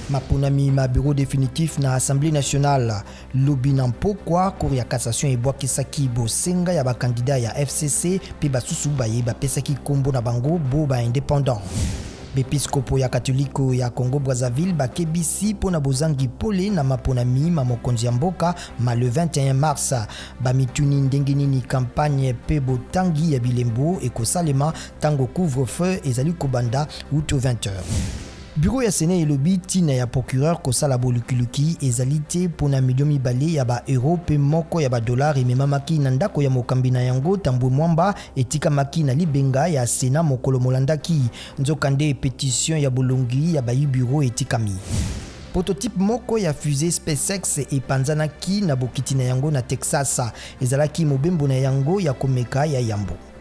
Maponami ma bureau définitif na Assemblée nationale lobi na mpokwa, cour ya cassation ebwakisaki bosenga ya bakandida ya FCC mpe basusu baye bapesaki nkombo na bango bo ba indépendant. Bepiskopo ya katoliko ya Congo Brazzaville bakebisi mpo na bozangi pole na maponami ma mokonzi ya mboka ma le 21 mars. Bamituni ndenge nini campagne mpe botangi ya bilembo ekosalema ntango couvre-feu ezali kobanda wuto 20h. Bureau ya Sénat elobi ntina ya procureur kosala bolukiluki ezali te mpo na 2 milio ya ba euro mpe moko ya badollar ememamaki na ndako ya mokambi na yango Tambwe Mwamba etikamaki na libenga ya Sénat mokolo molandaki. Nzokande pétition ya bolongi ya bayi bureau etikami. Prototype moko ya fusée SpaceX epanzanaki na bokiti na yango na Texas. Ezalaki mobembo na yango ya komeka ya yambo.